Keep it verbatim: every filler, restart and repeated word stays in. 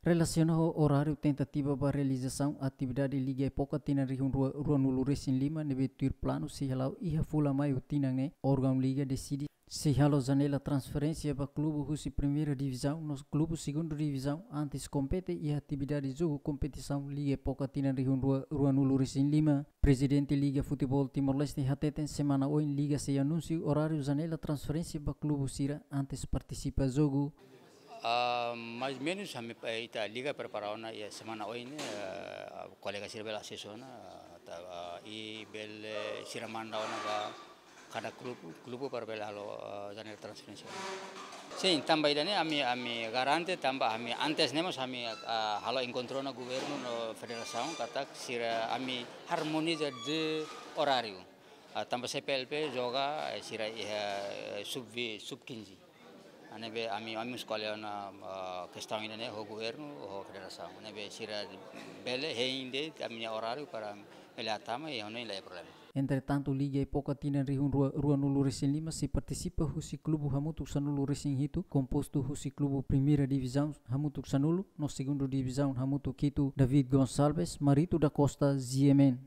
Relasiona ho oráriu tentativa ba realizasaun atividade Liga Epoka tinan rihun rua, rua nulu resin lima ne'ebé tuir planu sei hala'o iha fulan maiu tinan ne'e, órgaun Liga deside sei halo janela transferénsia ba klube husi Primeira Divizaun no klube Segunda Divizaun antes kompete iha atividade jogu kompetisaun Liga Epoka tinan rihun rua, rua nulu resin lima. Prezidente Liga Futeból Timor-Leste hateten semana oin Liga sei anunsiu oráriu janela transferénsia ba klube sira antes partisipa jogu. Ah, mais menus ami, eh, ita Liga prepara ona iha semana oin ne'e, eh, kolega sira bele asesu ona, ah, ta, ah, i bele sira manda ona ba kada klube, klube para bele halo, ah, janela transferénsia. Sin, tanba ida-ne'e ami, ami garante tanba ami antes ne'e mós ami, ah, halo enkontru ona governu no federasaun katak sira ami harmoniza de oráriu. Ah, tanba C P L P joga, eh, sira iha, eh, sub vi-, sub kinze. Ah, ne'ebé ami, ami mós ko'alia ona, ah, kestaun ida-ne'e ho governu, ho federasaun. Ne'ebé sira bele hein de'it ami-nia oráriu para bele hatama i hanoin la iha problema. Entretantu, Liga Epoka tinan rihun rua, rua nulu resin lima sei partisipa husi klube hamutuk sanulu resin hitu, kompostu husi klube Primeira Divizaun hamutuk sanulu, no Segunda Divizaun hamutuk hitu, David Gonçalves, Marito da Costa, G M N.